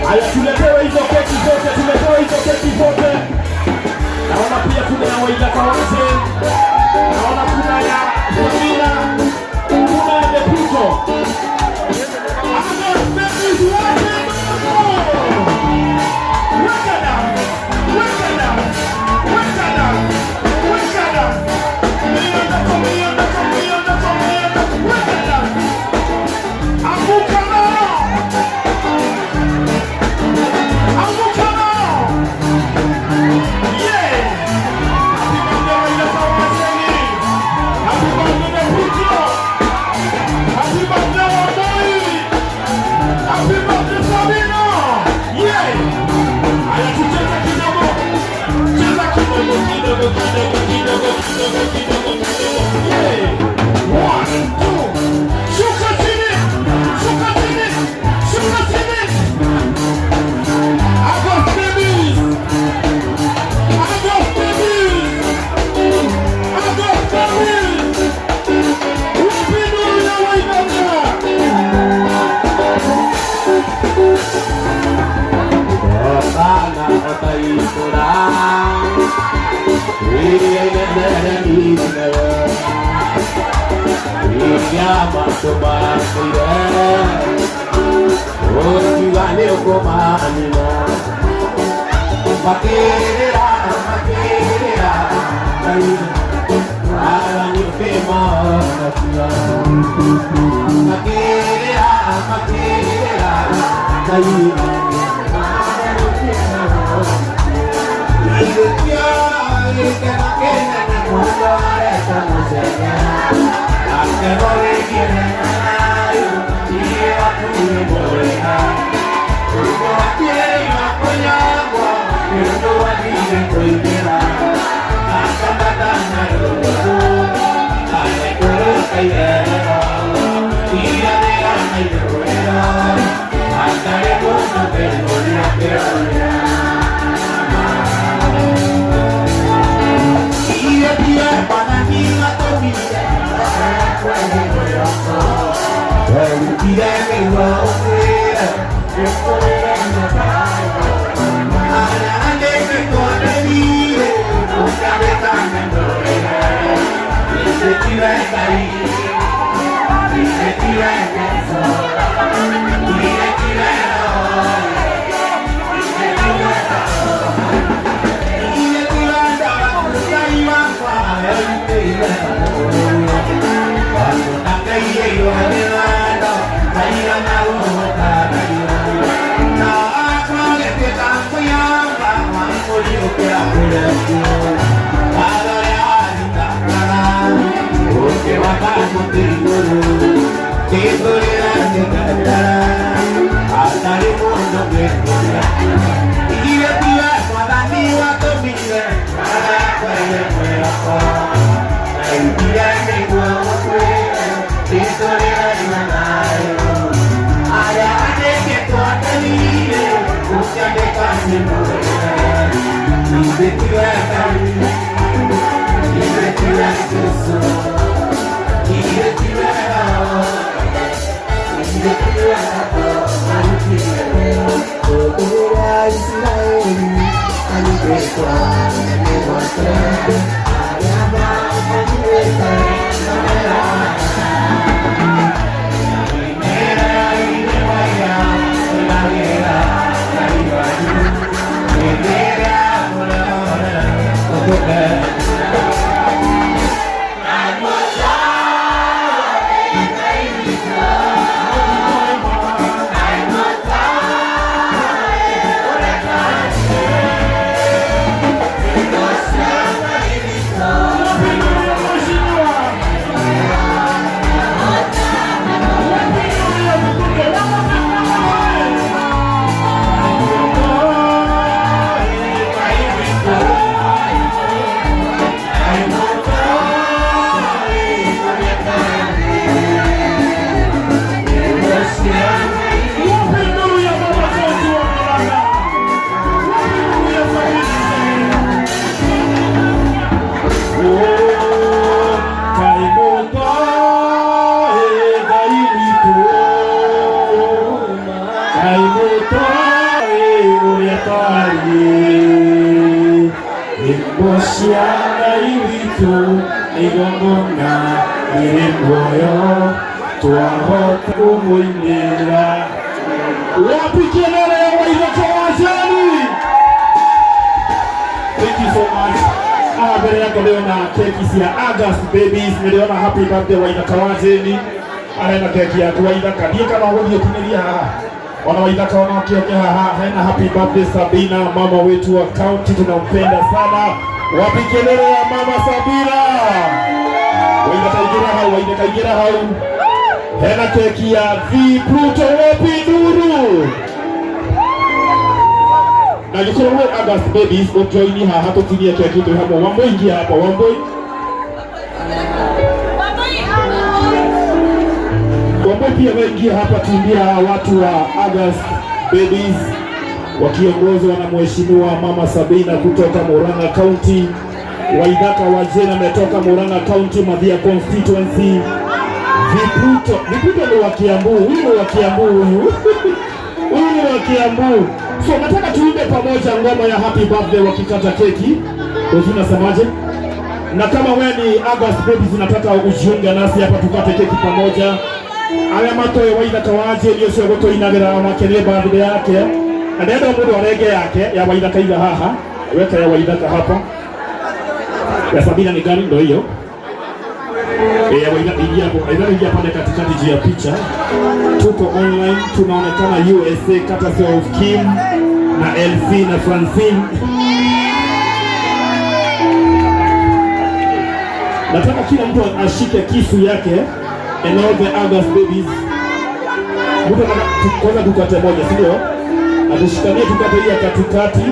Haya, tuletewe hizo keki zote, tuletewe hizo keki zote. Naona pia kuna ya Waithaka Wazee, naona kuna ya Samira, kuna ya Deputo. August babies, wote weka down, weka down, weka down, weka down. Miondoko, miondoko, miondoko, miondoko, weka down. Anguka nao, anguka nao. Yeah! Happy birthday, Waithaka Wazee. Happy birthday, Deputo. Happy birthday, Wambui. Happy birthday, Sabina. Yeah! Haya, tucheze kidogo. Cheza kidogo, kidogo, kidogo, kidogo, kidogo, kidogo, kidogo. Yeah! One, two. Shuka chini. Shuka chini. Shuka chini. August babies. August babies. August babies. Wapi nuru ya Waithaka? Bana otaikura Iriainenere Iriama tumaire Okiwa ukumanina Makirira, makirira Ara Makirira, makirira Mheshimiwa. Twĩ muoyo twahota kũmũinĩra. Wapi kelele ya Waithaka wa Jeni? Thank you so much. Ah, mbere yako ndĩrona keki cia August Babies, nĩndĩrona happy birthday Waithaka wa Jeni. Arena keki yaku Waithaka. Ndiĩ kana ũgũthiĩ ũkinyĩrie haha. Ona Waithaka ona ũkĩoke haha hena happy birthday Sabina, mama wetu wa county, tunampenda sana. Wapi kelele ya mama Sabina? Waithaka ingĩra hau, Waithaka ingĩra hau. Hena keki ya V Pluto, wapi nduru? Na gĩkorwo wĩ August Babies ũjoini haha tũtinie keki twĩ hamwe. Wambui ingia hapa, Wambui. Wambui pia wewe ingia hapa, tuimbia hawa watu wa August Babies wakiongozwa na Mheshimiwa Mama Sabina kutoka Murang'a County. Waithaka wa Jane ametoka Murang'a County, Mathia constituency. Viputo, Viputo ni wa Kiambu, huyu ni wa Kiambu huyu. Huyu ni wa Kiambu. So nataka tuimbe pamoja ngoma ya happy birthday wakikata keki. Unasemaje? Na kama wewe ni August Babies unataka ujiunge nasi hapa tukate keki pamoja. Arĩa matoĩ Waithaka wa Jane ũcio gũtũinagĩra onake nĩ birthday yake. Na ndĩrenda mũndũ arenge yake ya Waithaka iga haha. Weka ya Waithaka hapa. Ya Sabina ni gani? Ndio hiyo. Ya Waithaka ingia hapo. Waithaka ingia pale katikati juu ya picha. Tuko online, tunaonekana USA courtesy of Kim na LC na Francine. Nataka kila mtu ashike kisu yake and all the August babies. Mtu anataka kwanza tukate moja, si ndio? Atushikanie tukate hii ya katikati.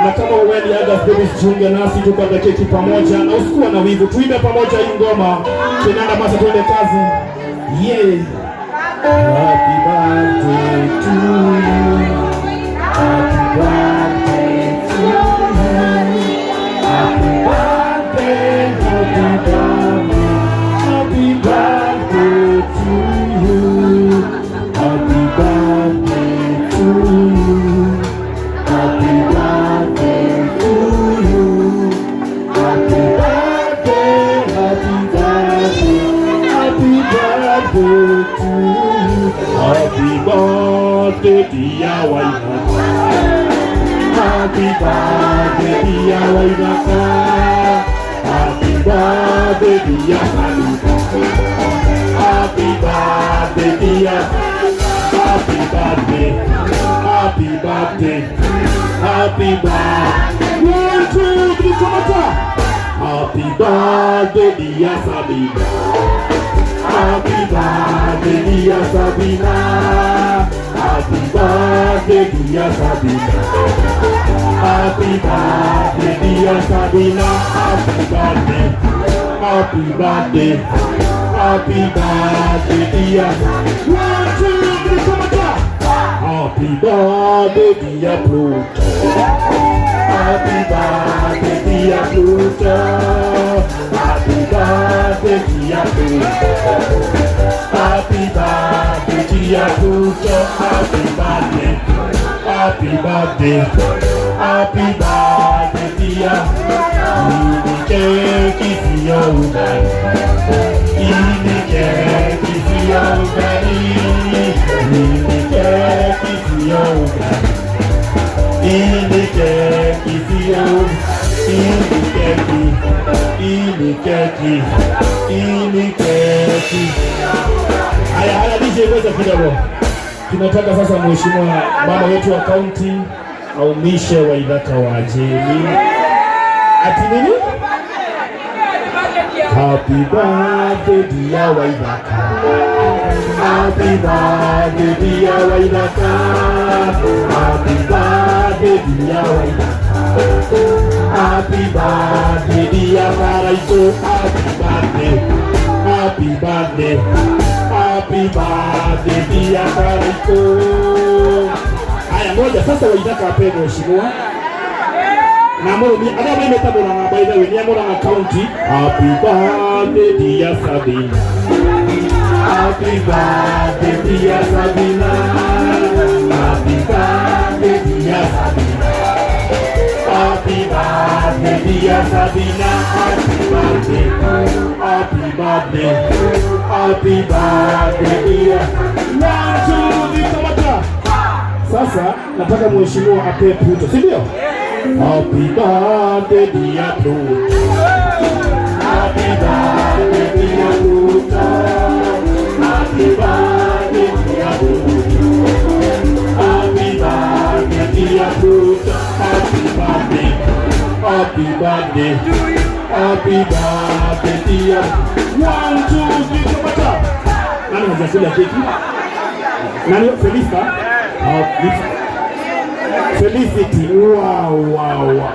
Na kama wewe ni August babies, jiunge nasi tukate keki pamoja, na usikuwa na wivu, tuimbe pamoja hii ngoma. Kinanda masa, tuende kazi. Yeah. Happy birthday to you. Happy birthday to you. Happy birthday, happy birthday, happy birthday to you. Happy birthday to you. Happy birthday to you. Happy birthday, happy birthday, happy birthday to you. Happy birthday, dear Waithaka. Happy birthday, dear Waithaka. Happy birthday, dear Sabina. Happy birthday, dear. Happy birthday. Happy birthday. Happy birthday. One, two, three, come on. Happy birthday, dear Sabina. Happy birthday, dear Sabina. Happy birthday, dear Sabina. Happy birthday, dear Sabina. Happy birthday. Happy birthday. Happy birthday, dear. One, two, three, come on. Happy birthday, dear Pluto. Happy birthday, dear Pluto. Happy birthday, dear Pluto. Happy birthday, dear Pluto. Happy birthday. Happy birthday. Happy birthday, dear. Keki sio ugali. Ini keki sio ugali. Ini keki sio ugali. Ini keki sio. Ini keki. Ini keki. Ini keki. Haya, haya, DJ ngoja kidogo. Tunataka sasa mheshimiwa mama wetu wa kaunti aumishe Waithaka wa Jeni. Ati nini? Happy birthday dear Waithaka. Happy birthday dear Waithaka. Happy birthday dear Waithaka. Happy birthday dear Karaito. Happy birthday. Happy birthday. Happy birthday dear Karaito. Haya, ngoja sasa Waithaka apewe mheshimiwa. Na mũrũmi arĩa maimĩte Murang'a, by the way, nĩ a Murang'a County. Happy birthday dear Sabina. Happy birthday dear Sabina. Happy birthday dear Sabina. Happy birthday, dear Sabina. Happy birthday. Happy birthday. Happy birthday, dear. One, two, three, kamata. Sasa nataka mheshimiwa ape Pluto, si ndio? Happy birthday, dear Pluto. Happy birthday, dear Pluto. Happy birthday, dear Pluto. Happy birthday, dear Pluto. Happy birthday. Happy birthday. Happy birthday, dear. One, two, three, kamata. Nani hajakula keki? Nani? Felista? Happy Felicity. Wow.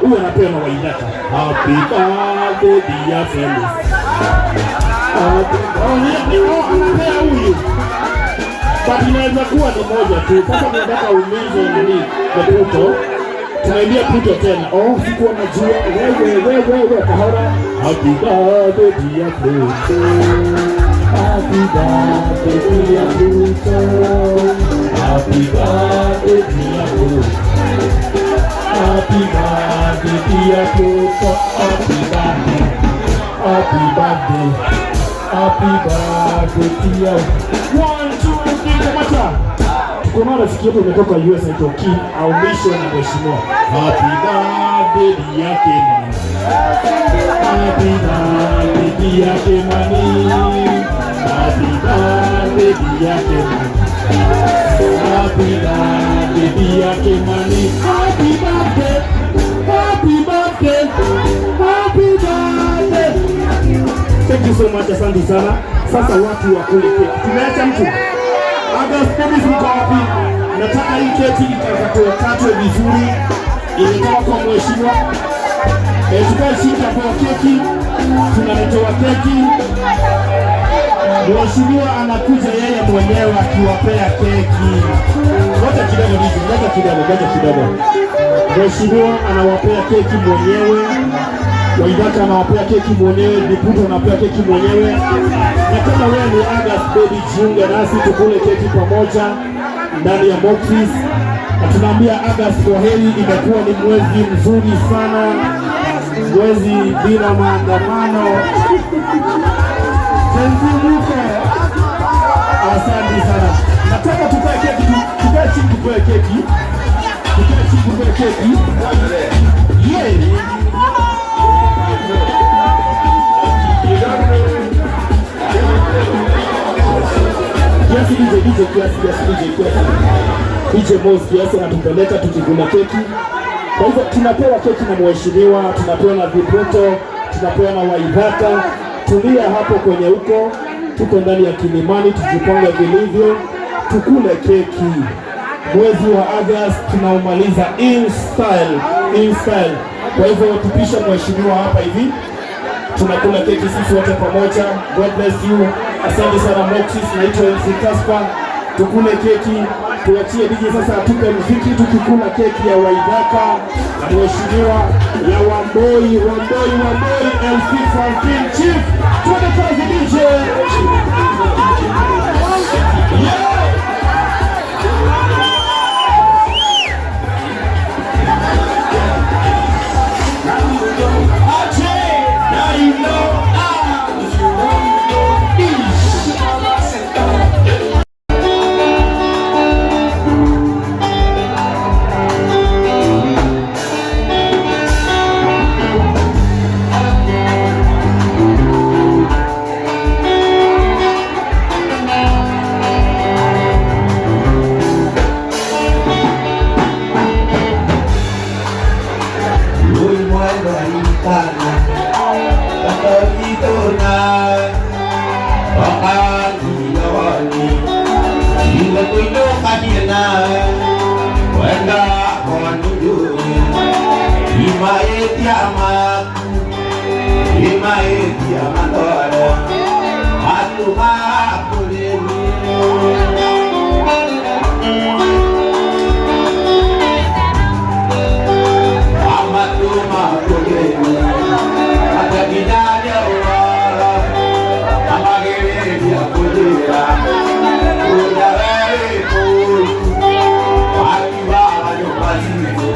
Huyu anapewa na Waithaka. Happy birthday, dear Felicity. Oh, oh, anapea huyu. But inaweza kuwa ni moja tu. Sasa tunataka umize nani? The Pluto. Tunaambia Pluto tena. Oh, sikuwa najua. Wewe wewe wewe kahora. Happy birthday, dear Pluto. Happy birthday, dear Pluto. Happy birthday, dear Pluto. Happy birthday, dear Pluto. Happy birthday. Happy birthday. Happy birthday, dear. One, two, three, kamata. Tuko na rafiki yetu ametoka US anaitwa Kim aumishwe na mheshimiwa. Happy birthday, dear Kimani. Happy birthday, dear Kimani. Happy birthday, dear Kimani. Happy birthday, dear Kimani. Happy birthday. Happy birthday. Happy birthday. Thank you so much, asante sana. Sasa watu wakule keki. Tumeacha mtu. August babies, mko wapi? Nataka hii keki ikakatwe vizuri. Imetoka kwa mheshimiwa. Eh, tukae chini, tunapewa keki. Tunaletewa keki. Mheshimiwa anakuja yeye mwenyewe akiwapea keki. Ngoja kidogo DJ, ngoja kidogo, ngoja kidogo. Mheshimiwa anawapea keki mwenyewe. Waithaka anawapea keki mwenyewe, Viputo anawapea keki mwenyewe. Na kama wewe ni August baby, jiunge nasi tukule keki pamoja ndani ya Moxis. Na tunaambia August kwa heri, imekuwa ni mwezi mzuri sana, mwezi bila maandamano. Gen Z muko? Asante sana. Nataka tukae keki, tukae chini tupewe keki. Tukae chini tupewe keki. Yeah. Kiasi DJ, DJ kiasi, kiasi DJ kiasi. DJ Mos kiasi anatupeleka tukikula keki. Kwa hivyo tunapewa keki na mheshimiwa, tunapewa na Viputo, tunapewa na Waithaka. Tulia hapo kwenye huko, tuko ndani ya Kilimani, tujipange vilivyo, tukule keki. Mwezi wa August tunaumaliza in style, in style. Kwa hivyo tupisha mheshimiwa hapa hivi, tunakula keki sisi wote pamoja. God bless you. Asante sana Moxis, naitwa MC Kaspa. Tukule keki, tuachie DJ sasa atupe muziki tukikula keki ya Waithaka na mheshimiwa ya Wamboi, Wamboi, Wamboi, MC Franklin Chief. Twende kazi, DJ. Yeah. Ache, now you know. Ah, Ish. Uy, mwalwaitana Tatagitona Wakaliawani Ila kanina Wenda konujuni Imaetiamaku Imaetiamanora Atuma kulini. Amatuma kulini Ataginanya uwara Amagereria kujira Ujawe kuru Wakiwa nyumba zito.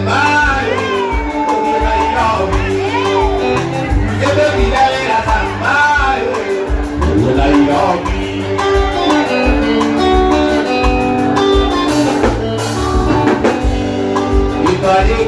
Bye. Yeah.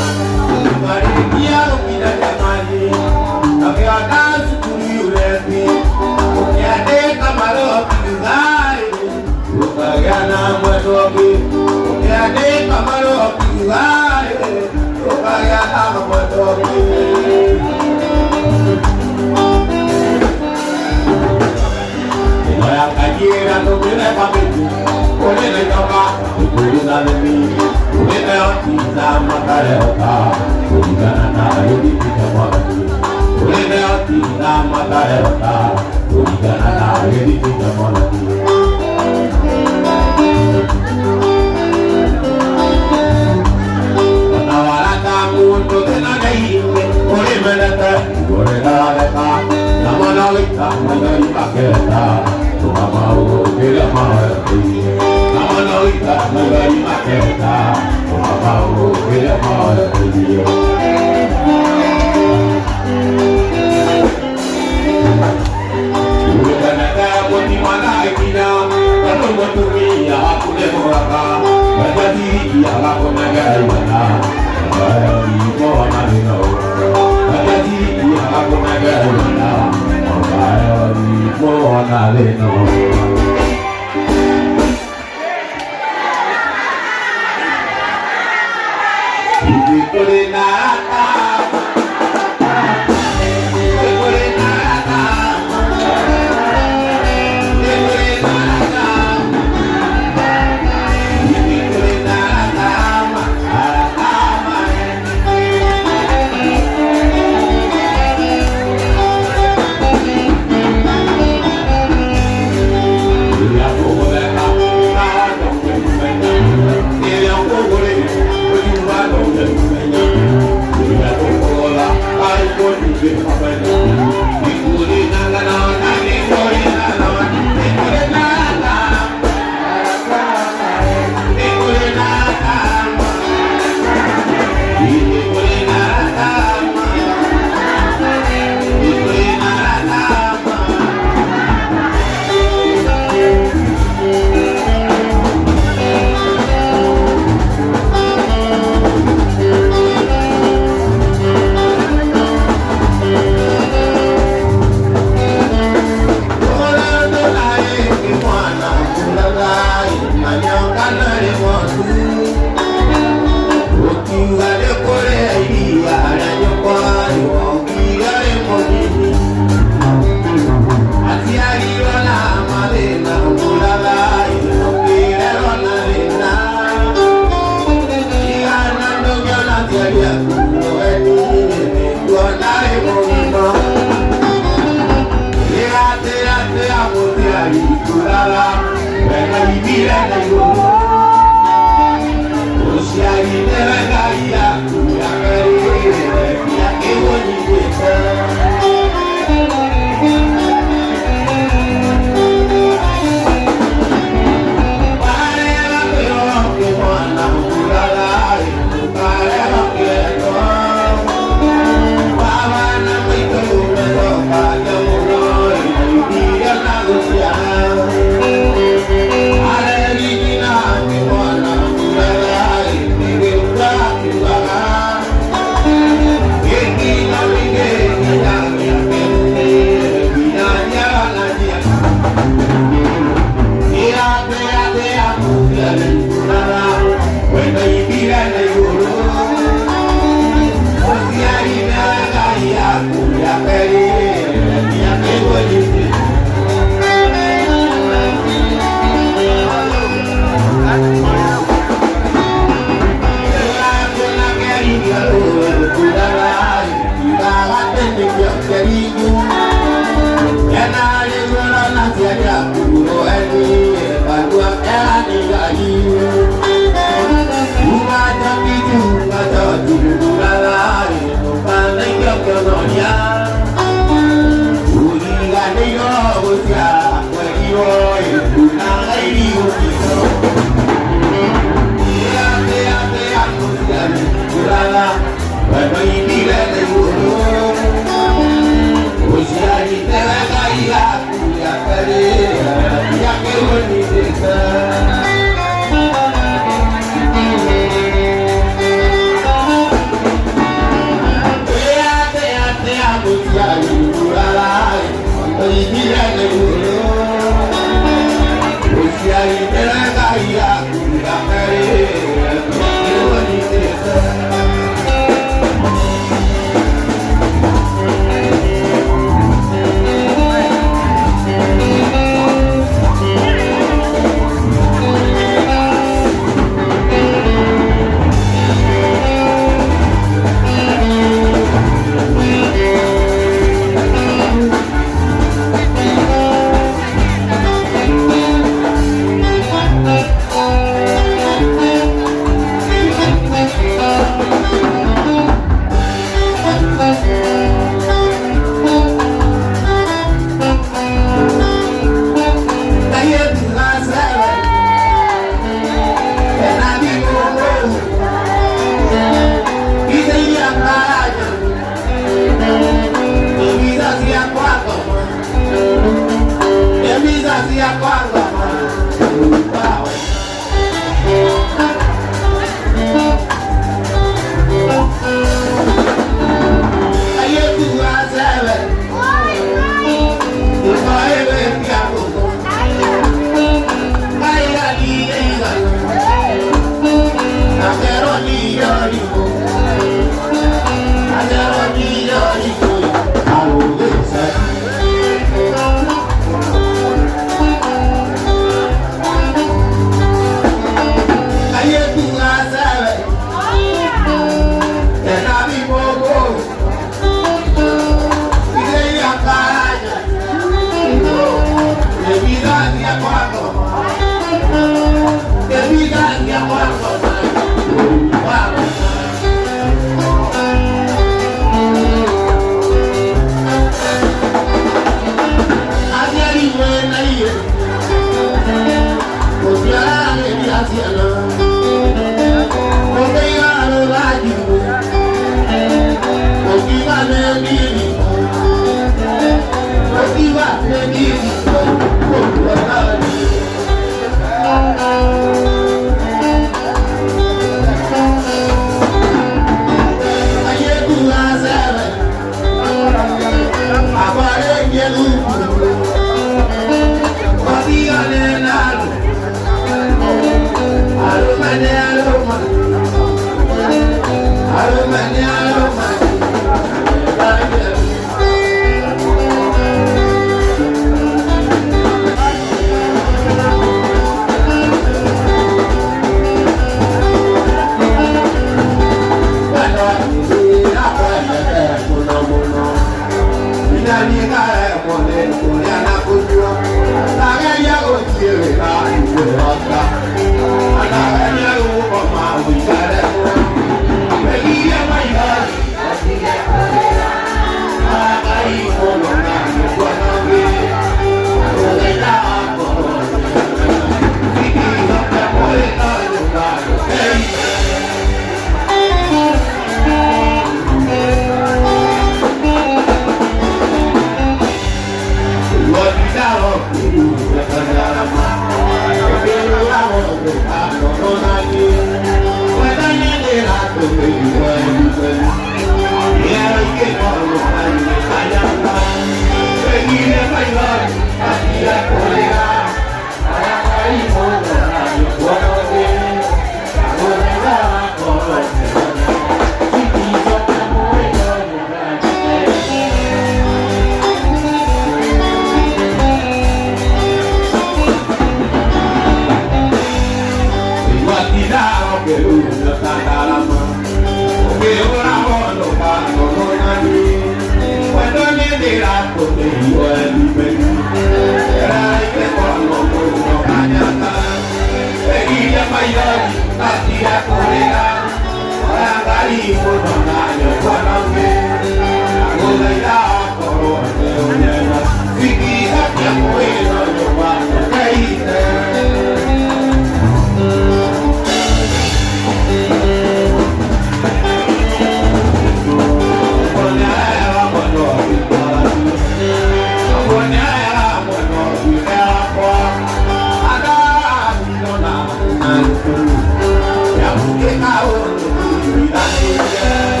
Yeah.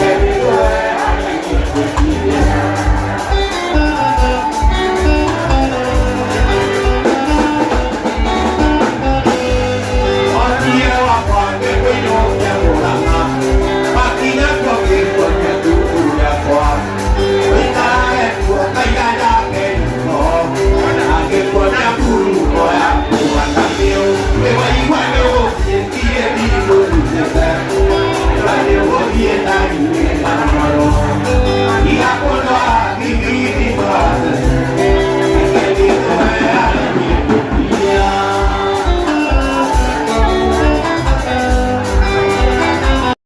Thank you.